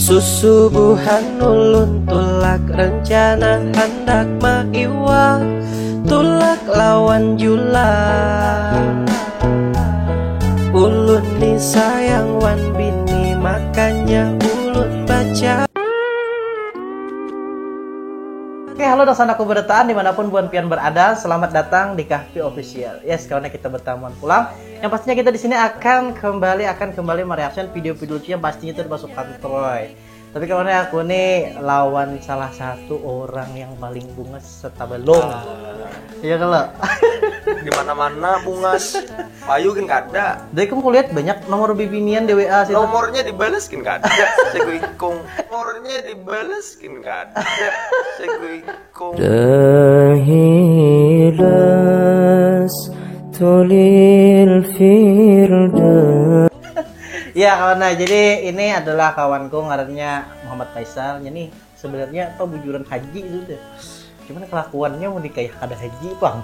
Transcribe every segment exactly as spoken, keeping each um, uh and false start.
Susubuhan ulun tulak, rencana handak maiwa, tulak lawan jula. Ulun ni sayang wan bini, makanya ulun baca. Oke, halo dangsanakku barataan dimanapun buhan pian berada. Selamat datang di Kahfi Official. Yes, kawan, kita bertamuan pulang. Yang pastinya kita di sini akan kembali akan kembali mereaction video-video lucu yang pastinya itu masuk kantroy. Tapi kawan, aku nih lawan salah satu orang yang paling bungas serta belum. Iya kalau Di mana-mana bungas. Payu gin kada. Dari kamu kulihat banyak nomor bibinian di W A situ. Nomornya dibalas gin kada. Sego ikung. Nomornya dibalas gin kada. Sego ikung. Dahidas tulil firda. Ya kawan, nah jadi ini adalah kawanku ngarannya Muhammad Faisal. Jadi sebenarnya apa bujuran haji itu tuh. Cuman kelakuannya mau dikaya kada haji pang.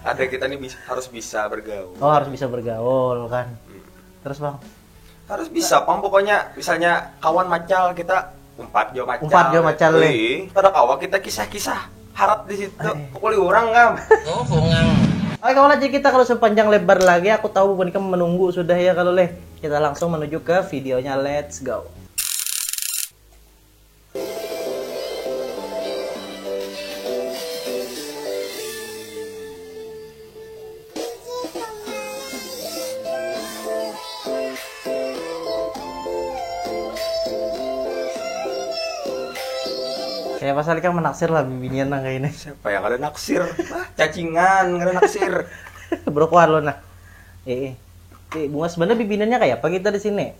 Ada kita nih bis- harus bisa bergaul. Oh, harus bisa bergaul kan. Terus bang, Harus bisa pang pokoknya misalnya kawan macal kita umpat jo macal. Umpat jo macal, Wih, kada kawa kita kisah-kisah harat di situ. Pukuli orang kam. Oke, kalau aja kita kalau sepanjang lebar lagi, aku tahu bukan kamu menunggu sudah ya kalau leh. Kita langsung menuju ke videonya. Let's go. Kayak pasal ikan menaksir lah bibinian nang kayak ini. Siapa yang ada naksir? Ah, cacingan, kada naksir. Brokoan lo nah. Eh, eh. Eh, bunga sebenarnya bibinannya kayak apa kita di sini?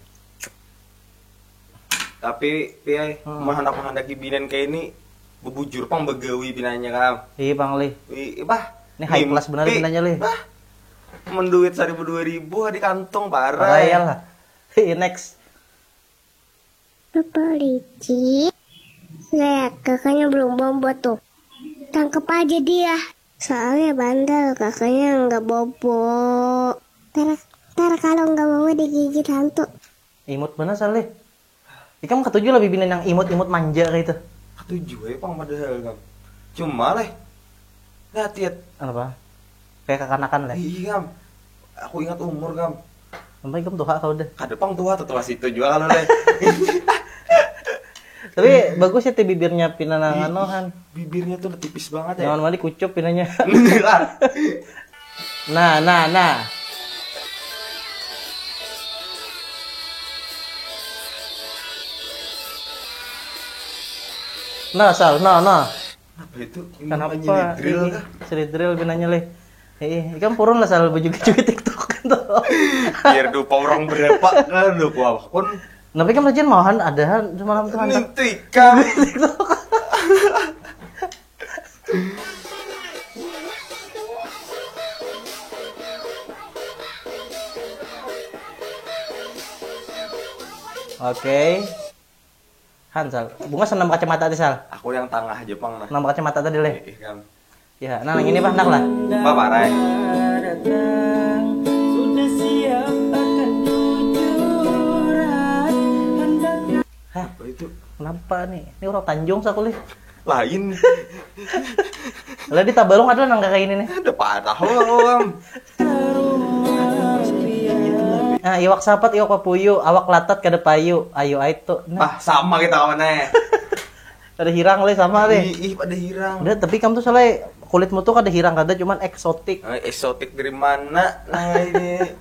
Tapi piai, hmm. Mah anak menghendaki binan kayak ini bebujur pang begawi binanya kam. Iya bang lih. Wih, bah. Ini high class benar binanya lih. Bah. Menduit seribu dua ribu di kantong parah. Parah ya lah. Iya next. Apa licik? Lihat kakaknya belum bobo tuh. Tangkap aja dia. Soalnya bandel kakaknya nggak bobo. Ntar, ntar kalau nggak bobo digigit hantu. Imut bener Salih. Ikam ketujuh lah bibinan yang imut-imut manja kayak itu. Ketujuh ya pang padahal kam. Cuma leh. Lihat lihat. Apa? Kayak kakanakan leh. Iya kam. Aku ingat umur kam. Sampai ikam tuha kau deh. Kada pang tuha tetelah situ juga kalau leh. Tapi bagus ya ti bibirnya pina nang anu han. Bibirnya tuh tipis banget ya. Jangan mandi kucup pinanya. Nah, nah, nah. Nah, sal, nah, nah. Apa itu? Kenapa ini drill kah? Seri drill pinanya leh. Eh, ikan purun lah selalu berjoget-joget TikTok kan tuh. Biar dupa orang berapa kan dupa pun. Tapi kan rajin malahan ada semalam tuh. Itu ikan. Oke. Hansal, bunga senam kacamata tadi sal. Aku yang tangah aja pang nah. Senam kacamata tadi leh. Iya kan. Ya, nah ini bah nak lah. Bapak Rai. Hah? Apa itu? Kenapa nih? Ini orang Tanjung sakulih. Lain. Lah di Tabalong ada nang kayak ini nih. Ada parah loh. Nah, iwak sapat, iwak papuyu, awak latat kada payu. Ayo ai tu. Nah. Ah, sama kita kawan eh. Kada hirang leh sama leh. Ih, ih pada hirang. Udah, tapi kamu tuh salah kulitmu tuh kada hirang kada cuman eksotik. Eh, eksotik dari mana? Nah, ini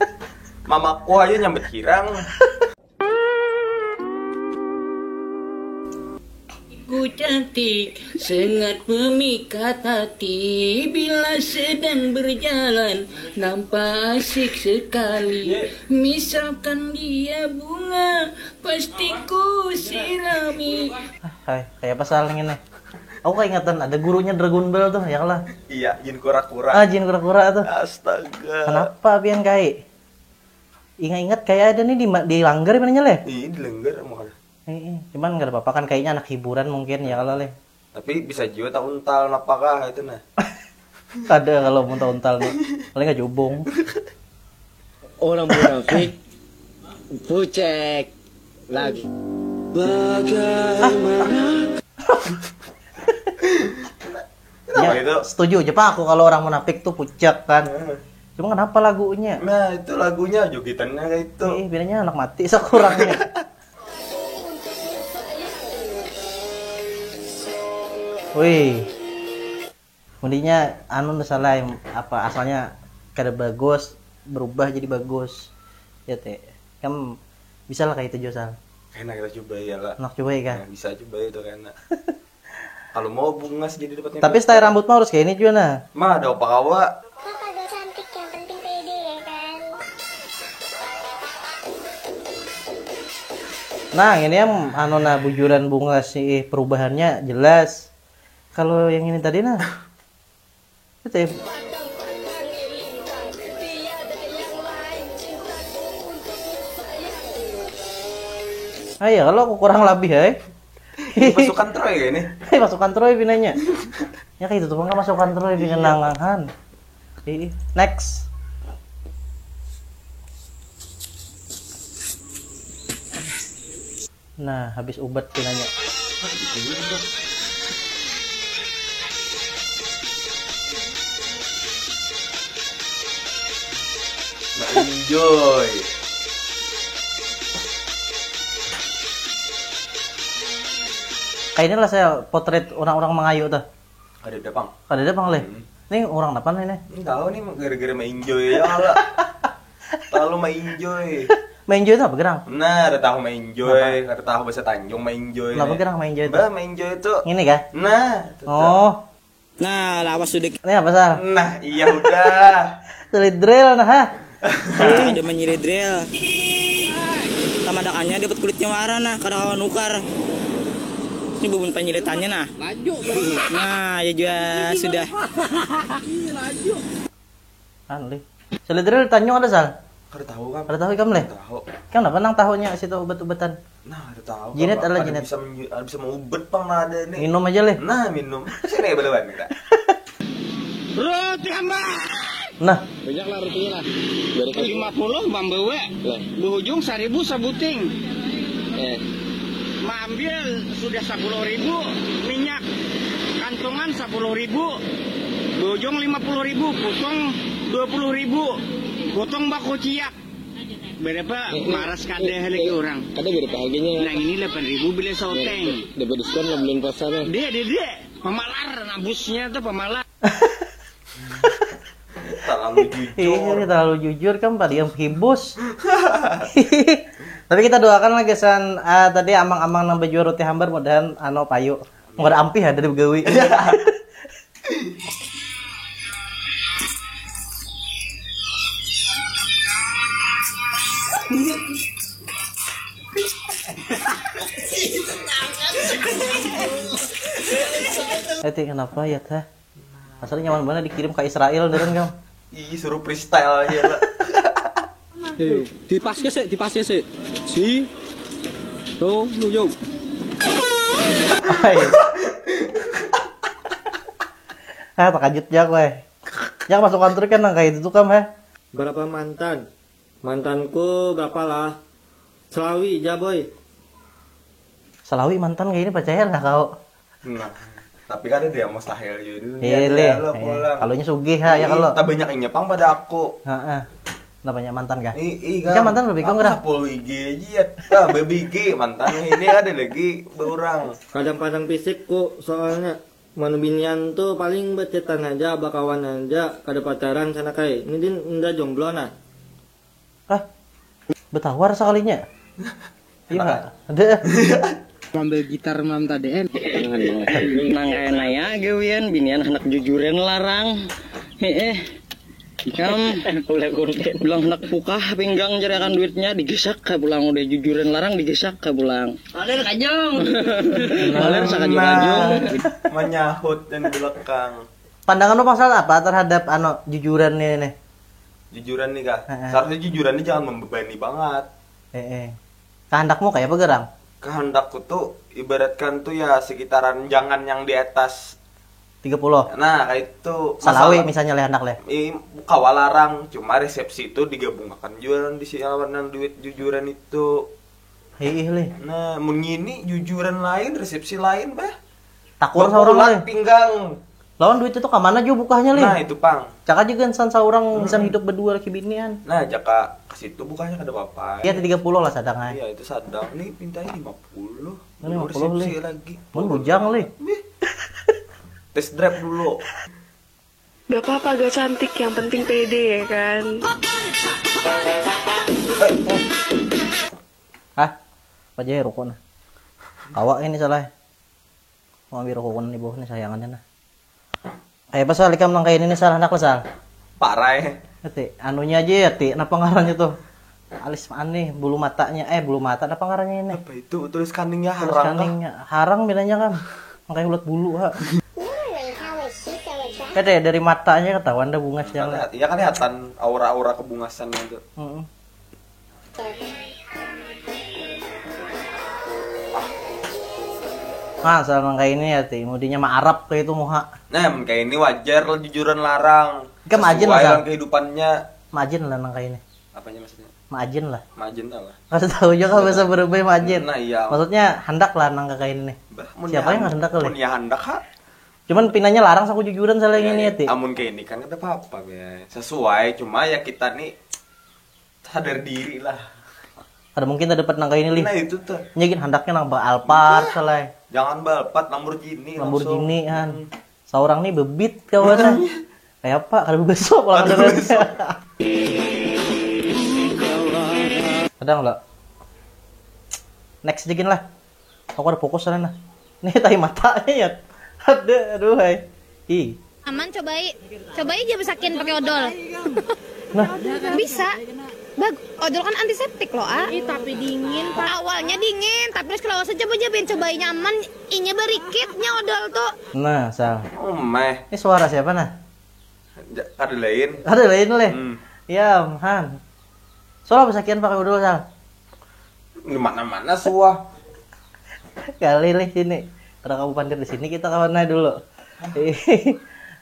mamaku aja nyambet hirang. Ku cantik, sangat memikat hati bila sedang berjalan, nampak asik sekali. Misalkan dia bunga, pasti ku sirami. Hai, kayak apa saling ini? Aku keingetan ada gurunya Dragon Ball tuh, ya lah. Iya, jin kura-kura. Ah, jin kura-kura tuh. Astaga. Kenapa pian kai? Ingat-ingat kayak ada nih di, di langgar mana leh? Iya, di langgar mau ada. Eh, eh. Cuman nggak apa-apa kan kayaknya anak hiburan mungkin ya kalau leh. Tapi bisa juga tak untal napakah itu nah. Kada kalau muntah untal nih. Paling aja ubung. Orang munafik pucek lagi. Bagaimana? Ya, itu setuju aja pak aku kalau orang munafik tuh pucek kan. Cuma kenapa lagunya? Nah, itu lagunya jogetannya kayak itu. Ih, bedanya anak mati sekurangnya. Wih. Mundinya anu salah apa asalnya kada bagus berubah jadi bagus. Ya teh. Kan bisa lah kayak itu Josal. Kena kita coba ya lah. Nak coba ya kah? Nah, bisa coba itu kena. Kalau mau bungas jadi dapatnya. Tapi style rambut mah harus kayak ini juga nah. Mah ada apa kawa? Kok kagak cantik yang penting pede ya kan. Nah ini yang anu nah bujuran bungas sih perubahannya jelas. Kalau yang ini tadi nah. Itu ya. Ah ya kalau aku kurang lebih ya. Pasukan Troy ya ini. Hei pasukan Troy pinanya. Ya kayak itu tuh kan pasukan Troy pinanya nangangan. Ih, next. Nah, habis ubat pinanya. Enjoy. Kayak inilah saya potret orang-orang mengayu tuh. Ada dapang. Ada dapang leh. Hmm. Ini orang apa ini? Ini tahu nih gara-gara menjoy ya Allah. Terlalu menjoy. Menjoy itu apa gerang? Nah, ada tahu menjoy, ada tahu bahasa Tanjung menjoy. Apa gerang menjoy itu? Bah menjoy itu. Ini kah? Nah. Oh. Nah, lawas sudah. Ini apa sal? Nah, iya udah. Sulit drill nah. Ada menyilih drill. Tamadakannya dapat kulitnya warna nah, kada kawan nukar. Ini bubun penyilitannya nah. Laju. Nah, ya juga sudah. Laju. Anu lih. Sulit drill Tanjung ada sal? Kada tahu kan. Kada tahu ikam lih. Tahu. Ikam apa nang tahunya situ ubat-ubatan? Nah, ada tahu. Jinet ada jinet. Bisa menju- ada bisa mengubet pang nah ada nih. Minum aja lih. Nah, minum. Sini ya balawan kita. Roti hamba. Nah. Banyak lah rotinya lah. Lima puluh mambawa. Lah. Berujung seribu sebuting. Eh. Maambil sudah sepuluh ribu minyak kantongan sepuluh ribu. Berujung lima puluh ribu, potong dua puluh ribu. Potong baku ciak. Berapa maras kada lagi orang. Kada berapa harganya? Nang ini delapan ribu bila sauteng. Dapat diskon lah bulan puasa nih. Dia dia dia. Pemalar nabusnya tuh pemalar. Terlalu jujur. Iya, terlalu jujur kan pada yang hibus. Tapi kita doakan lah gesan uh, tadi amang-amang nang baju roti hambar mudahan ano payu. Mau ada ampih ada di begawi. Eti kenapa ya teh? Asal nyaman mana dikirim ke Israel deren kam. Ih suruh freestyle aja lah. Di pas ke sih, di pas ke sih. Si. Tuh, lu yo. Ah, terkejut ya gue. Yang masuk kantor kan nang kayak itu tuh kam heh. Berapa mantan? Mantanku berapa lah? Selawi ja boy. Selawi mantan kayak ini percaya lah kau. Nah, tapi kan ada yang mustahil juga dulu. Iya, iya. Kalau nya sugih ha ya kalau. Tak banyak yang nyepang pada aku. Heeh. Nah, banyak mantan kah? Iya, kan. Mantan lebih kurang. Sepuluh I G aja ya. Nah, baby I G mantan ini ada lagi berurang. Kadang-kadang fisikku soalnya. Manu binian tu paling becetan aja, bakawan aja, kada pacaran sana kai. Ini din inda jomblo nah. Hah? Betawar sakalinya. Iya nggak? Ada. Mambil gitar mam tadi en. Nang kaya naya gawian binian anak jujuran larang. Heeh. Ikam ulah kurden. Bilang hendak pukah pinggang cariakan duitnya digesak ke pulang udah jujuran larang digesak ke pulang. Alir kajong. Alir sakajung-kajung. Menyahut dan belekang. Pandangan lo pasal apa terhadap ano jujuran ini nih? Jujuran nih kak. Seharusnya jujuran ini jangan membebani banget. Eh, eh. Kehendakmu kayak apa gerang? Kehendakku tuh ibaratkan tuh ya sekitaran jangan yang di atas tiga puluh. Nah, kayak itu salawi misalnya leh handak leh. Kawa larang, cuma resepsi itu digabungakan jua di si lawan nang duit jujuran itu. Hiih leh. Nah, mun ngini jujuran lain, resepsi lain bah. Takur seorang leh. Pinggang. Lawan duit itu kamana jua bukahnya leh. Nah, itu pang. Cak aja gansan seorang hmm. Bisa hidup berdua lagi binian. Nah, jaka ke situ bukahnya kada apa-apa. Iya, tiga puluh lah sadang aja. Iya, itu sadang. Nih pintanya lima puluh. Lima puluh leh. Lagi. Mun bujang leh. Test drive dulu. Gak apa-apa gak cantik, yang penting pede ya kan. Hah? Apa aja ya rokok nah? Kawa ini salah. Mau ambil rokok di bawah nih sayangannya nah. Kayak apa sal ikam nang kayak ini nih sal, anak lo sal. Parai. Nanti anunya aja ya ti, napa ngarannya tuh? Alis aneh, bulu matanya, eh bulu mata napa ngarannya ini? Apa itu? Tulis kaningnya harang. Kaningnya harang bedanya kan. Makanya ulat bulu ha. Kata ya dari matanya ketahuan dah bungas yang. Iya kelihatan aura-aura kebungasan itu. Mm -mm. Nah, sama kayak ini ya ti, mudinya mah Arab kayak itu muha. Nah, kayak ini wajar lah jujuran larang. Kan majin lah. Kehidupannya. Majin lah nang kayak ini. Apanya maksudnya? Majin lah. Majin lah. Kasih tahu juga bahasa berubah majin. Nah, iya. Maksudnya hendak lah nang kayak ini. Bah, siapa yang hendak lah? Ya hendak ha. Cuman pinanya larang saku jujuran salah ini ya ti. Amun kayak ini kan ada apa-apa ya. Sesuai, cuma ya kita nih sadar diri lah. Kada mungkin tak dapat nang kayak ini lih. Nah itu tuh. Nya gin handaknya nang ba Alphard salai. Jangan ba Alphard, Lamborghini. Lamborghini han. Hmm. Saurang nih bebit kawan. Kayak apa? Kada bebeso pulang kada bebeso. Kadang lah. Next jegin lah. Aku ada fokus sana nah. Nih tai matanya ya. Ada aduh hai. Ih. Aman cobai. Cobai aja besakin pakai odol. Nah. Bisa. Bag odol kan antiseptik loh, ah. Ih, tapi dingin, Pak. Awalnya dingin, tapi terus kalau saya coba aja ben cobai nyaman, inya berikitnya odol tuh. Nah, sal. Oh, meh. Ini suara siapa nah? Ada lain. Ada lain leh. Hmm. Ya, han. Soalnya besakian pakai odol, sal. Di mana-mana suah. Kali leh sini. Kada kamu pandir di sini kita kawan aja dulu.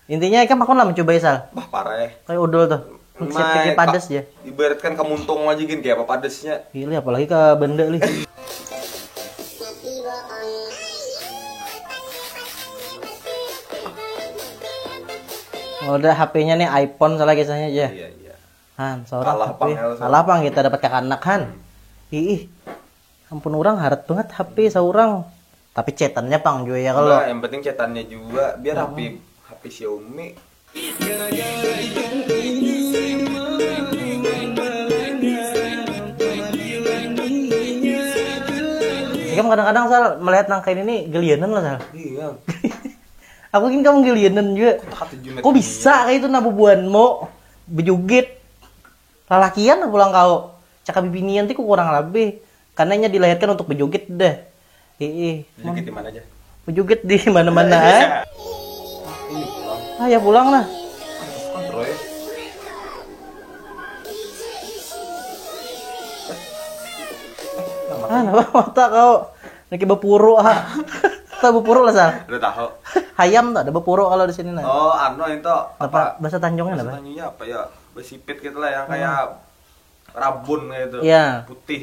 Intinya ikam aku lah mencoba sal. Bah parah. Kayak udul tuh. Sipiknya padas ya. Ibaratkan kamuntung aja gini kayak apa padasnya. Iya, apalagi ke benda lih. Oh, udah H P-nya nih iPhone salah kisahnya aja. Iya, iya. Han, seorang Kalah H P. Pang, ya, Kalah pang kita dapat kakanak han. Ih, ampun orang harat banget H P seorang. Tapi cetannya pang juga ya kalau. Nah, yang penting cetannya juga biar hmm. H P Xiaomi. Ikam kadang-kadang sal melihat nang kayak ini gelianan lah sal. Iya. Aku ingin kamu gelianan juga. Kok bisa kayak itu nabubuanmu bejugit. Lalakian pulang kau. Cakap bibinian ti kurang lebih. Karena inya dilahirkan untuk bejugit deh. Hiih. Bejugit di mana aja? Bejugit di mana-mana eh. Ah ya pulang lah. Ah, napa mata kau? Niki bepuru ha. Tahu bepuru lah sal. Udah tahu. Hayam tak ada bepuru kalau di sini nah. Oh, anu itu apa? Bahasa Tanjungnya apa? Bahasa Tanjungnya apa ya? Besipit gitu lah yang kayak hmm. Rabun kayak itu. Iya. Putih.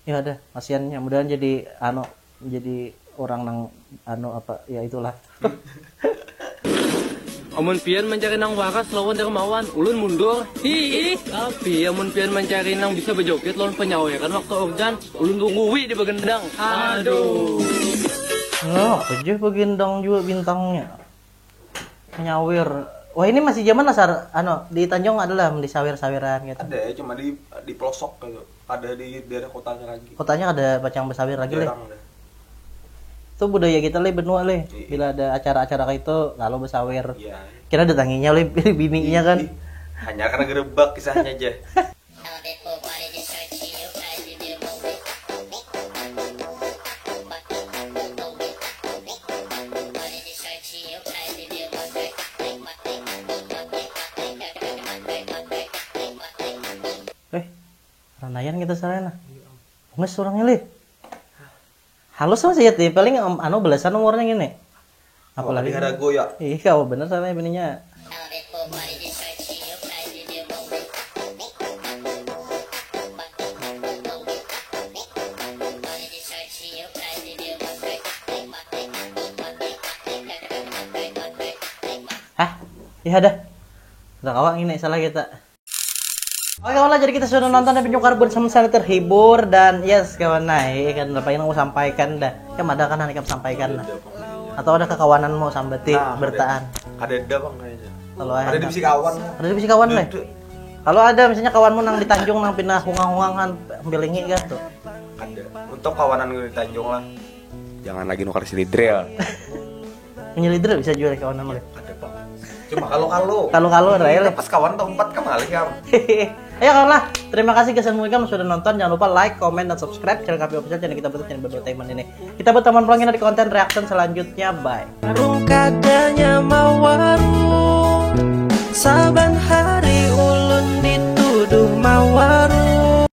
Ya ada, kasihannya mudahan jadi anu jadi orang nang anu apa ya itulah. Amun pian mencari nang waras lawan dermawan, ulun mundur. Hiih. Tapi amun pian mencari nang bisa berjoget lawan penyaweran waktu organ, ulun tunggui di bagendang. Aduh. Nah, aja bagendang juga bintangnya. Menyawir. Wah ini masih zaman lah sar, anu di Tanjung adalah di sawir-sawiran gitu. Ada ya, cuma di di pelosok gitu. Ada di daerah kotanya lagi. Kotanya ada pacang besawir lagi leh. Itu budaya kita leh benua leh. Bila ada acara-acara kayak itu lalu besawir. Iya. Kira datanginya leh bininya kan. Hanya karena gerebek kisahnya aja. Ranaian kita sarana. Bungas orangnya lih. Halus sama sih ya, paling anu belasan umurnya gini. Apalagi Ada goyak. Ih, kau bener salah bininya. Hah? Iya dah. Udah kawa ini salah kita. Oke kawan lah, jadi kita sudah nonton dan penyukar buat sama-sama terhibur dan yes kawan nah, iya kan apa yang mau sampaikan dah. Kan ada kan yang sampaikan lah. Atau ada kekawanan mau sambati Nah, bertaan. Ada ada bang kayaknya. Kalau Ada ada, di bisi kawan. Ada di bisi kawan lah. Itu Kalau ada misalnya kawanmu nang di Tanjung nang pindah hungang-hungangan, bilingi kan tuh. Ada. Untuk kawanan di Tanjung lah. Jangan lagi nukar silidril. Menyelidra bisa juga kawanan mulai. Ada bang. Cuma kalau kalau Kalau kalau ada ya. Pas kawan tempat kembali kamu. Ayo kawan lah, terima kasih gasan mungkin sudah nonton. Jangan lupa like, comment, dan subscribe channel kami official, channel kita betul channel Bebel Taiman ini. Kita bertemu lagi di konten reaction selanjutnya. Bye. Rung kadanya mawarung saban